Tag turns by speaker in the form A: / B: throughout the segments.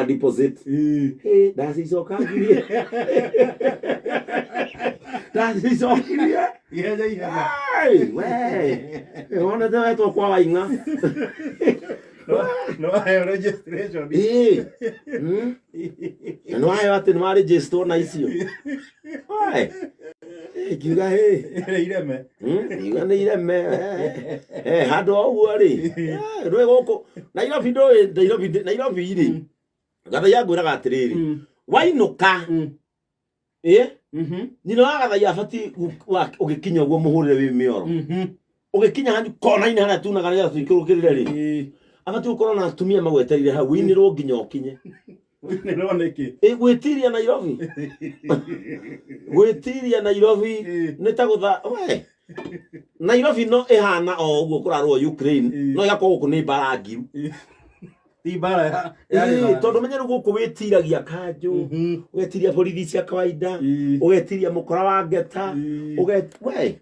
A: Ka deposit. Ĩ, ndacicokangirie, ndacicokirie.
B: Ihenya ihenya.
A: Ai, we wonete wetwo kwa waing'a.
B: No waheo registration.
A: Ĩ, Na nĩ waheo atĩ nĩ warĩnjĩstwo na icio. Ai, ĩ, ngiuga hĩ.
B: Ĩrĩa ireme.
A: Ngiuga nĩ ireme. Eh, handũ o ũguo rĩ, ndũĩ gũkũ Nairobi, ndũĩ Nairobi, Nairobi rĩ, Gathaiya ngwĩraga atĩrĩrĩ, wainũka, ĩ, nyina wa Gathaiya abatiĩ ũgĩkinya ũguo mũhũrĩre wĩ mĩoro, ũgĩkinya hanyu kona-inĩ harĩa tunaga nĩgetha tũikũrũkĩrĩre rĩ, abatiĩ gũkorwo na atumia magweterire hau wĩinĩrwo nginya ũkinye.
B: Ũinĩrwo nĩkĩ?
A: Ĩ, gwĩtiria Nairobi, gwĩtiria Nairobi nĩ ta gũtha we Nairobi no ĩhana o ũguo kũrarũo Ukraine, no ĩgakorwo gũkũ nĩ mbara ngiru.
B: Ti mbara ya
A: Ĩ,
B: rĩthani.
A: tondũ menya rĩu gũkũ wĩtiragia kanjũ, ũgetiria borithi cia kawaida, ũgetiria mũkora wa ngeta, ũget we.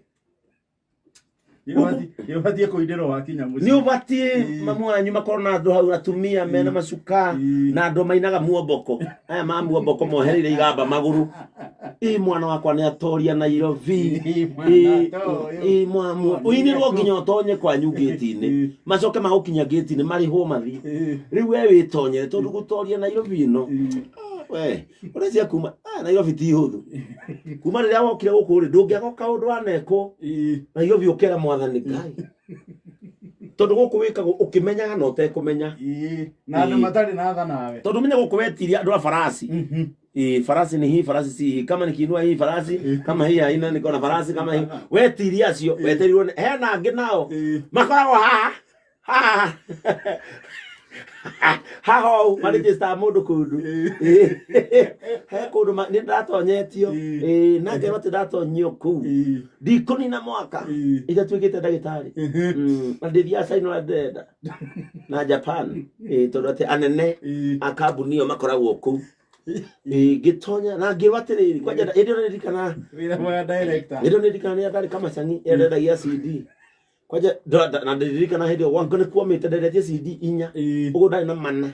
B: Nĩ ũbatiĩ kũinĩrwo wakinya mũciĩ.
A: Nĩ ũbatiĩ mamu wanyu makorwo na andũ hau, atumia mena macuka na andũ mainaga muomboko, aya ma muomboko mohereire igamba magũrũ. Ĩ, mwana wakwa nĩ atoria Nairobi.
B: Ĩ, mwana
A: Ĩ,
B: toyũ.
A: ĩ, ũinĩrwo nginya ũtonye kwanyu ngĩti-inĩ, macoke magũkinya ngĩti-inĩ marĩhwo mathiĩ. Rĩu we wĩtonyere tondũ gũtoria Nairobi ĩno, we ũrecia kuma, ah, Nairobi ti hũthũ. Kuma rĩrĩa wokire gũkũ rĩ, ndũngĩaga kaũndũ wanekwo Nairobi ũkera Mwathani Ngai, tondũ gũkũ wĩkagwo ũkĩmenyaga na ũtekũmenya.
B: Na andũ matarĩ na tha nawe.
A: Tondũ menya gũkũ wetiria andũ a farasi. Ĩ, farasi ni hii, farasi si hii, kama nikiinua hii farasi, kama hii haina, niko na farasi kama hii. Wetiria acio weterirwo hena angĩ nao makoragwo haha haha haha ũũ marĩnjĩstaga mũndũ kũndũ. Ĩ, he kũndũ nĩ ndatonyetio. Ĩ, na ngerwo atĩ ndatonyio kũu ndikũnina mwaka itatuĩkĩte ndagĩtarĩ. Na ndĩthiaga China ũrĩa ndĩrenda na Japan. Ĩ, tondũ atĩ anene a kambuni ĩyo makoragwo kũu. Ĩ, ngĩtonya na ngĩrwo atĩrĩrĩ, kwanja hĩndĩ ĩyo nĩririkana
B: Wĩra mwega director.
A: hĩndĩ ĩyo nĩririkana nĩ ndarĩ Kamacang'i ĩrĩa ndendagia CD kwanja na ndirikana hĩndĩ ĩyo gwakwa nĩ kuomĩte, ndendetie CD inya, ũguo ndarĩ na mana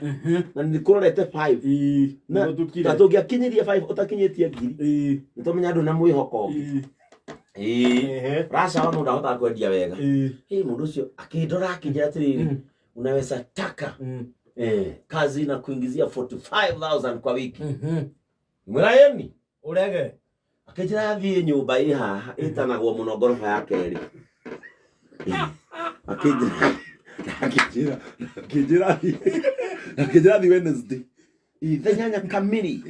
A: na nĩkũrorete 5 na
B: Nĩgũtukire.
A: na tũngĩakinyirie 5 ũtakinyĩtie ngiri, nĩtũmenya andũ na mwĩhoko ũngĩ. Ĩĩ, Rasha wa mũndũ ahotaga kwendia wega. Ĩ, mũndũ ũcio akĩndora akĩnjĩra atĩrĩrĩ, unaweza taka kazi na kuingizia 45,000 kwa wiki. Mwĩra ĩni.
B: Ũrege.
A: Akĩnjĩra thiĩ nyũmba ĩ haha ĩtanagwo mũno ngoroba ya kerĩ. Akĩnjĩra akĩnjĩra akĩnjĩra thiĩ Wednesday. Ĩ, thaa 8 kamiri.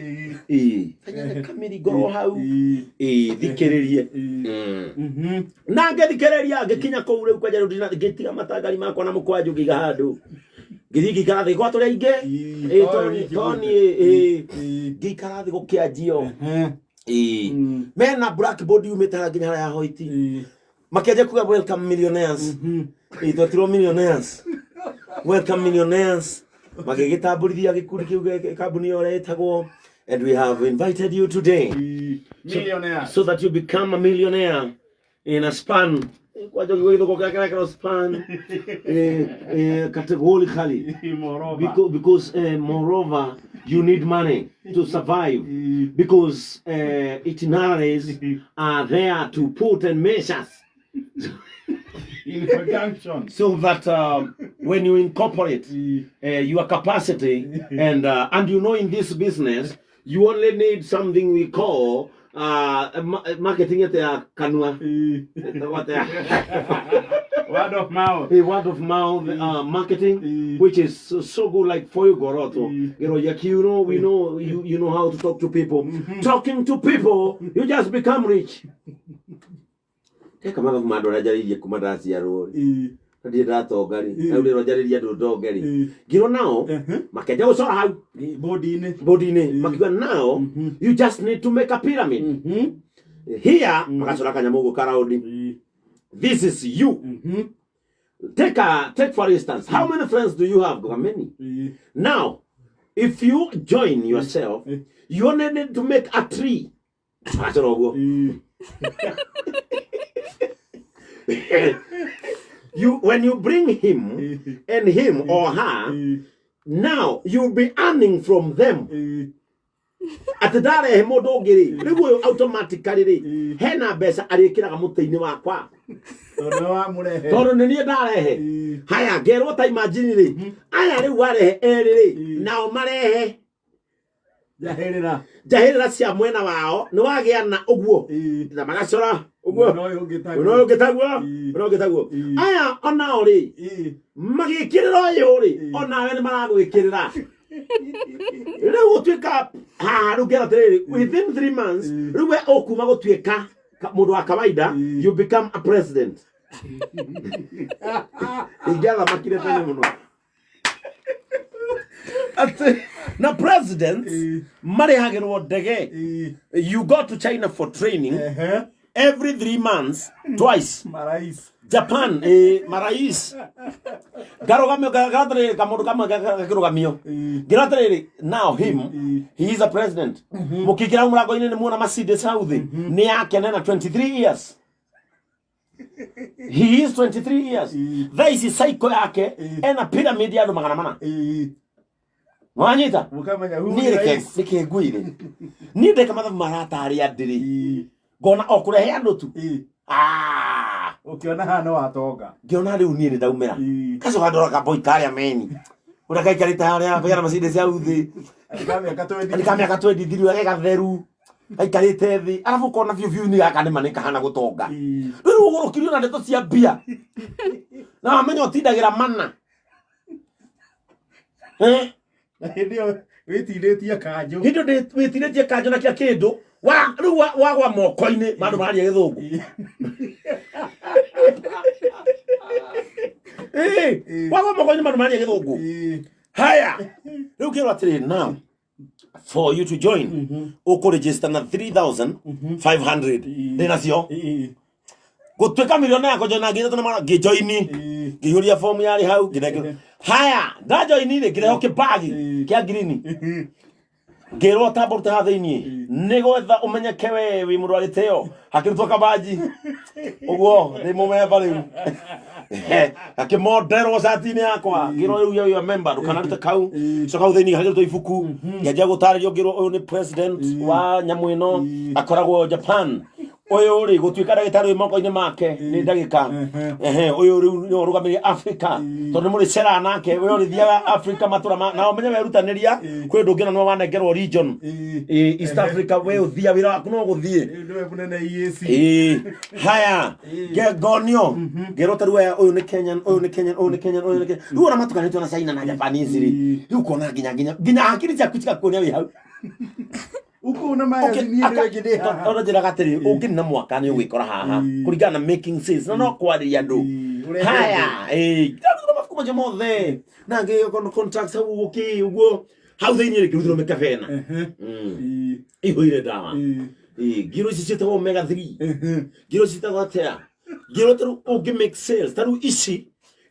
A: Ĩ, thaa 8 kamiri ngorwo hau. Ĩ, thikĩrĩrie. Na ngĩthikĩrĩria ngĩkinya kũu rĩu kwanja rĩu ngĩtiga matangari makwa na mũkwanjũ ngĩiga handũ. Ngĩthiĩ ngĩikara thĩ gwa tũrĩa aingĩ. Ĩ, Toni, Toni, ĩ, ngĩikara thĩ gũkĩanjio. Ĩ, mena blackboard yumĩte haha nginya harĩa ya hoiti. Makĩanjia kuga, "Welcome millionaires." Ĩ, twetirwo millionaires. "Welcome millionaires." Magĩgĩtambũrithia gĩkundi kĩu kambuni ĩyo ũrĩa ĩtagwo, "And we have invited you today
B: Millionaire.
A: so that you become a millionaire in a span," kwanja gĩthũngũ kĩrĩa kĩrekĩrwo span, categorically.
B: Moreover.
A: Because moreover you need money to survive because itineraries are there to put and measures
B: In conjunction.
A: so that when you incorporate your capacity and you know, in this business you only need something we call marketing at ya kanua. What
B: Word of mouth.
A: A word of mouth marketing, which is so, so good, like for you goroto, like we know you know how to talk to people. Talking to people, you just become rich. Teka mathabu ma andũ arĩa njarĩirie kuma ndaciarwo rĩ, na ndirĩ ndatonga rĩ, rĩu rĩrĩa njarĩria andũ ndonge rĩ, ngĩrwo nao makĩanjia gũcora hau
B: Bodi-inĩ.
A: bodi-inĩ, makiuga, "Now you just need to make a pyramid here." Magacora kanyamũ ũguo karaundi. "This is you. Take for instance, how many friends do you have?" Go, "Many." "Now if you join yourself, you only need to make a tree." Agacora ũguo. You when you bring him and him or her Now you'll be earning from them. Atĩ ndarehe mũndũ ũngĩ rĩ, rĩu ũyũ automatically rĩ, hena mbeca arĩkĩraga mũtĩ-inĩ wakwa.
B: Tondũ nĩ wamũrehe.
A: Tondũ nĩ niĩ ndarehe. Haya, ngerwo ta imagine rĩ, aya rĩu warehe erĩ rĩ, nao marehe
B: Njahĩrĩra.
A: Njahĩrĩra cia mwena wao, nĩ wagĩa na ũguo na magacora ũguo.
B: Mwena ũyũ ũngĩ taguo.
A: Mwena ũyũ ũngĩ taguo. Mwena ũyũ ũngĩ taguo. Aya onao rĩ, magĩkĩrĩra ũyũ rĩ, onawe nĩ maragwĩkĩrĩra. Rĩu gũtuĩka haha rĩu ngera atĩrĩrĩ, within 3 months rĩu we ũkuma gũtuĩka mũndũ wa kawaida, you become a president. Ingĩathamakire tene mũno atĩ na presidents marĩhagĩrwo ndege. You go to China for training every 3 months, twice.
B: Marais.
A: Japan, marais ngarugamio ngaratĩrĩrĩ kamũndũ kamwe gakĩrũgamio ngĩratĩrĩrĩ, now him, he is a president. Mũkĩingĩra hau mũrango-inĩ nĩ muona Mercedes hau thĩ nĩ yake nena 23 years. He is 23 years. Thaa ici cycle yake ena pyramid ya andũ 400. Wanyita?
B: Mũkamenya who
A: niĩ
B: ni
A: reke
B: rais.
A: Reke ngwĩre, niĩ ndeka mathabu maratarĩ andĩrĩ ngona o kũrehe andũ tu. Ah!
B: Ũkĩona haha nĩ watonga.
A: Ngĩona rĩu niĩ nĩ ndaumĩra. Gacoka ndora kaboi karĩa meni ũrĩa gaikarĩte harĩa kagĩa na Mercedes hau thĩ.
B: Ka mĩaka 20.
A: Nĩ ka mĩaka 23, ge gatheru gaikarĩte thĩ, arabu ũkona biũ biũ nĩ gaka nĩma nĩ kahana gũtonga. Rĩu ũgũrũkirio na ndeto cia mbia na wamenya ũtindagĩra mana. Eh?
B: Na hĩndĩ ĩyo wĩtindĩtie kanjũ.
A: Hĩndĩ ĩyo wĩtirĩtie kanjũ na kĩa kĩndũ wa rĩu wagwa moko-inĩ ma andũ mararia gĩthũngũ. Wagwa moko-inĩ ma andũ mararia gĩthũngũ. Haya, rĩu kĩrwo atĩrĩrĩ, now for you to join ũkũregister na 3500 ndĩ nacio gũtuĩka millionaire kũjoina ngiri ithatũ na magana ngĩjoini, ngĩihũria fomu yarĩ hau, ngĩnengerwo. Haya, ndajoini rĩ, ngĩrehwo kĩbagi kĩa ngirini, ngĩrwo tamba ũrute haha thĩiniĩ nĩ gwetha ũmenyeke we wĩ mũndũ wa gĩtĩo. Hakĩrutwo kabanji ũguo ndĩ mũmemba rĩu, gakĩmonderwo cati-inĩ yakwa, ngĩrwo rĩu you are member, ndũkanarute kau. Coka hau thĩiniĩ hakĩrutwo ibuku, ngĩanjia gũtarĩrio, ngĩrwo ũyũ nĩ president wa nyamũ ĩno, akoragwo Japan. Ũyũ rĩ, gũtuĩka ndagĩtarĩ wĩ moko-inĩ make nĩ ndagĩka. Ehe, ũyũ rĩu nĩwe ũrũgamĩrĩire Africa tondũ nĩ mũrĩceraga nake, we ũrĩthiaga Africa matũra ma na ũmenye werutanĩria kwĩ ũndũ ũngĩona nĩwe wanengerwo region. East Africa, we ũthia wĩra waku no gũthiĩ.
B: Rĩu nĩwe mũnene EAC.
A: Haya, ngonio ngerwo ta rĩu aya, ũyũ nĩ Kenyan, ũyũ nĩ Kenyan, ũyũ nĩ Kenyan, ũyũ nĩ Kenyan. Rĩu ona matukanĩtio na China na Japanese rĩ, rĩu ũkona nginya hakiri ciaku cigakuonia wĩ hau.
B: Ũkũna maya niĩ nĩwe ngĩ ndĩ haha.
A: Tondũ njĩraga atĩrĩ, ũngĩnina mwaka nĩ ũgwĩkora haha kũringana na making sales na no kwarĩria andũ.
B: Ũrehe.
A: Haya, ndarutĩrwo mabuku macio mothe na ngĩona contracts hau ũguo kĩ ũguo hau thĩinĩ rĩ, ngĩrutĩrwo mĩkebe ĩna ihũire ndawa. Ngirwo ici ciĩtagwo omega 3, ngirwo ciĩtagwo atĩa, ngirwo tarĩu ũngĩ make sales, tarĩu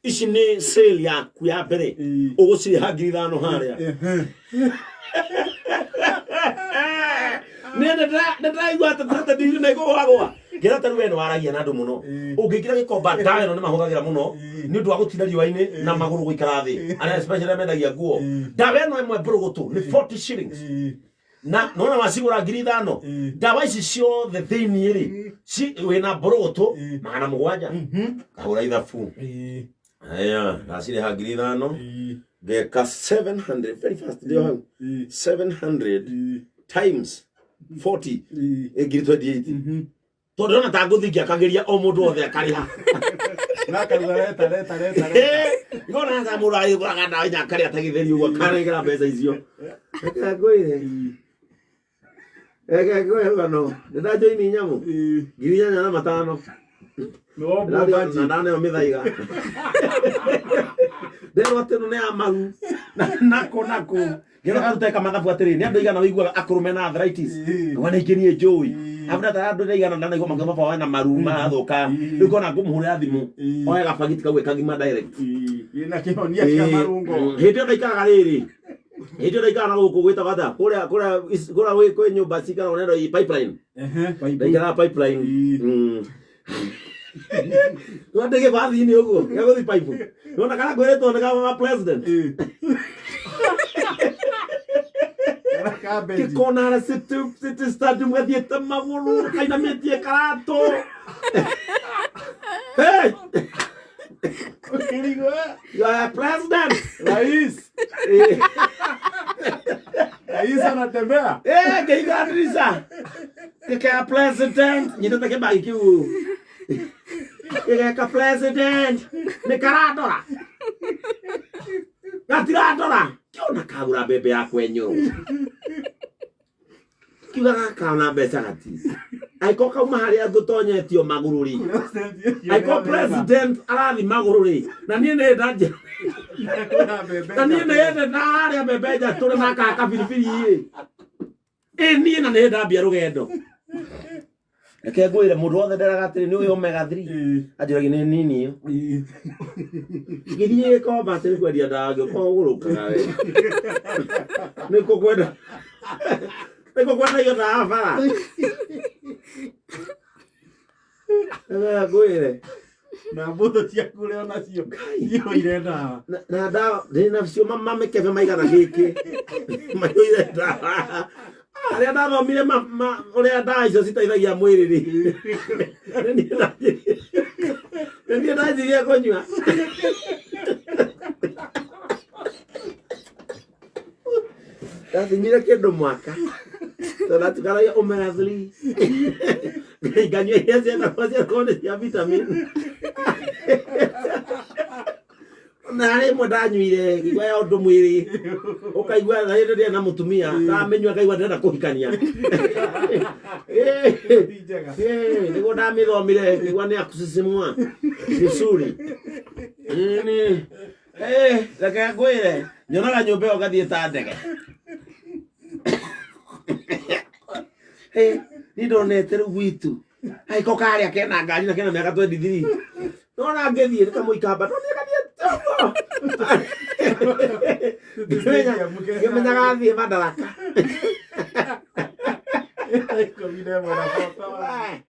A: ici nĩ sale yaku ya mbere, ũgũcirĩha 5,000 harĩa. Nĩ ndĩraigua atĩ tũratendire na igũgwagwa ngĩra tarĩu we nĩ waragia na andũ mũno, ũngĩkĩra gĩkomba ndawa ĩno nĩ mahũthagĩra mũno nĩ ũndũ wa gũtinda riũa-inĩ na magũrũ gũikara thĩ, arĩa especially arĩa mendagia nguo. Ndawa ĩno ĩmwe mbũrũgũtũ nĩ 40 shillings na nona wacigũra 5,000. Ndawa ici ciothe thĩiniĩ rĩ, wĩna mbũrũgũtũ 700. Ngahũra ithabu, aya ndacirĩha 5,000, ngeka 700 very fast, ndio hau 700 times 40 ĩ 28,000, tondũ ndĩrona ta ngũthiĩ ngĩakagĩria o mũndũ wothe akarĩha.
B: Nakaruga reta reta reta reta.
A: Ngona ta mũndũ arĩgũraga ndawa inya akarĩa ta gĩtheri ũguo akaregera mbeca icio. Reke ngwĩre, reke ngwĩre rũgano, nĩ ndajoini nyamũ 8,500.
B: Nĩwombwo banji.
A: Na ndaneo mĩthaiga, nderwo atĩ ĩno nĩ ya maru nako nako ngĩrwo karute mathabu atĩrĩ, nĩ andũ aigana wĩiguaga akũrũ mena arthritis? Ngauga nĩ ingĩ niĩ njũĩ abu ta andũ aigana ndanaigua makiuga baba wena maru marathũka. Rĩu ngona ngũmũhũrĩra thimũ oe gabagiti kau kagima direct.
B: Ĩna kĩhonia kĩa marũngo.
A: Hĩndĩ ĩyo ndaikaraga rĩrĩ, hĩndĩ ĩyo ndaikaraga na gũkũ gwĩtagwo atĩa, kũrĩa kwĩ nyũmba cikaragwo nĩ andũ a Pipeline. Ndaikaraga Pipeline. Ndĩ gĩbathi-inĩ ũguo gĩa gũthiĩ pipe, nona kana ngwĩrĩtwo nĩ kama president.
B: Cabbage.
A: Gĩkona harĩa City Stadium gathiĩte magũrũ kainamĩtie karatũ. Hey!
B: Ũkĩrigwo,
A: You are a president.
B: Rais.
A: Eh,
B: Rais anatembea.
A: eh, ngĩhinga ndirica. Gĩkea president. Nyitĩte kĩbagi kĩu. Gĩgeka president. Nĩ karandora. Gatirandora. Kĩona kagũra mbembe ya kwenyũrwo. Kiuga gaka ona mbeca gati. Angĩkorwo kauma harĩa ngũtonyetio magũrũ rĩ. Angĩkorwo president arathi magũrũ rĩ. Na niĩ nĩ ndanjia na niĩ nĩ ende ndarĩa mbembe njatũre na kaka biribiri ĩ ĩ niĩ na nĩ ndambia rũgendo. Reke ngwĩre, mũndũ wothe nderaga atĩrĩ, nĩ ũyũ omega 3, anjũragia nĩ nini ĩyo ngĩthiĩ gĩkomba atĩ nĩ kwendia ndawa, ngĩũka ũgũrũkaga we, nĩkũ kwenda, nĩkũ kwendagio ndawa bara. Reke ngwĩre.
B: Na mbũtũ ciaku ũrĩa onacio ihũire ndawa.
A: Na ndawa ndĩ nacio, mamĩkebe maigana gĩkĩ maiyũire ndawa. Arĩa ndathomire ũrĩa ndawa icio citeithagia mwĩrĩ rĩ, nĩ niĩ ndanjirie kũnyua. Ndathimire kĩndũ mwaka tondũ ndatukanagia omega 3, nganyua iria cietagwo ciakorwo nĩ cia vitamin. Na harĩ ĩmwe ndanyuire ngĩigua ya ũndũ mwĩrĩ ũkaigua na hĩndĩ ndĩrĩ na mũtumia, ndamĩnyua ngaigua ndĩrenda kũhikania.
B: Ti njega.
A: Nĩguo ndamĩthomire ngĩigua nĩ ya kusisimua vizuri. Nĩ reke ngwĩre, nyonaga nyũmba ĩyo ngathiĩ ta ndege. Niĩ ndonete rĩu gwitũ angĩkorwo karĩa kena ngari na kena mĩaka 23, nona ngĩthiĩ nĩ kamũikamba ndonire gathiĩte ũguo, ngĩmenya gathiĩ Madaraka.
B: 11 na 41.